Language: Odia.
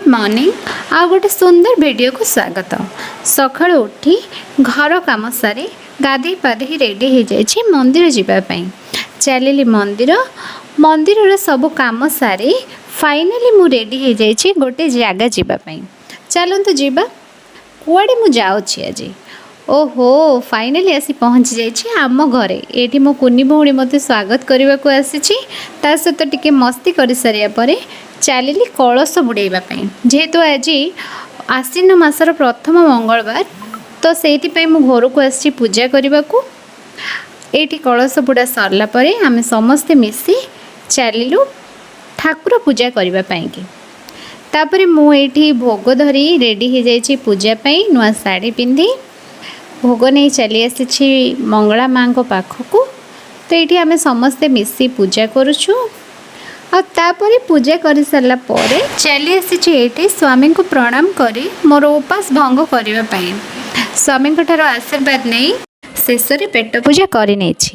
Good morning. ଆଉ ଗୋଟେ ସୁନ୍ଦର ଭିଡ଼ିଓକୁ ସ୍ୱାଗତ। ସକାଳୁ ଉଠି ଘର କାମ ସାରି ଗାଧେଇ ପାଧେଇ ରେଡ଼ି ହେଇଯାଇଛି ମନ୍ଦିର ଯିବା ପାଇଁ। ଚାଲିଲି ମନ୍ଦିର। ମନ୍ଦିରର ସବୁ କାମ ସାରି ଫାଇନାଲି ମୁଁ ରେଡ଼ି ହେଇଯାଇଛି ଗୋଟେ ଜାଗା ଯିବା ପାଇଁ। ଚାଲନ୍ତୁ ଯିବା। କୁଆଡ଼େ ମୁଁ ଯାଉଛି ଆଜି? ଓହୋ, ଫାଇନାଲି ଆସି ପହଞ୍ଚି ଯାଇଛି ଆମ ଘରେ। ଏଇଠି ମୋ କୁନି ଭଉଣୀ ମୋତେ ସ୍ୱାଗତ କରିବାକୁ ଆସିଛି। ତା ସହିତ ଟିକେ ମସ୍ତି କରିସାରିବା ପରେ ଚାଲିଲି କଳସ ବୁଡ଼େଇବା ପାଇଁ। ଯେହେତୁ ଆଜି ଆଶ୍ଵିନ ମାସର ପ୍ରଥମ ମଙ୍ଗଳବାର, ତ ସେଇଥିପାଇଁ ମୁଁ ଘରକୁ ଆସିଛି ପୂଜା କରିବାକୁ। ଏଇଠି କଳସ ବୁଡ଼ା ସରିଲା ପରେ ଆମେ ସମସ୍ତେ ମିଶି ଚାଲିଲୁ ଠାକୁର ପୂଜା କରିବା ପାଇଁକି। ତାପରେ ମୁଁ ଏଇଠି ଭୋଗ ଧରି ରେଡ଼ି ହେଇଯାଇଛି ପୂଜା ପାଇଁ। ନୂଆ ଶାଢ଼ୀ ପିନ୍ଧି ଭୋଗ ନେଇ ଚାଲି ଆସିଛି ମଙ୍ଗଳା ମାଆଙ୍କ ପାଖକୁ। ତ ଏଇଠି ଆମେ ସମସ୍ତେ ମିଶି ପୂଜା କରୁଛୁ। ଆଉ ତାପରେ ପୂଜା କରିସାରିଲା ପରେ ଚାଲି ଆସିଛି ଏଇଠି ସ୍ୱାମୀଙ୍କୁ ପ୍ରଣାମ କରି ମୋର ଉପାସ ଭଙ୍ଗ କରିବା ପାଇଁ। ସ୍ୱାମୀଙ୍କ ଠାରୁ ଆଶୀର୍ବାଦ ନେଇ ଶେଷରେ ପେଟ ପୂଜା କରିନେଇଛି।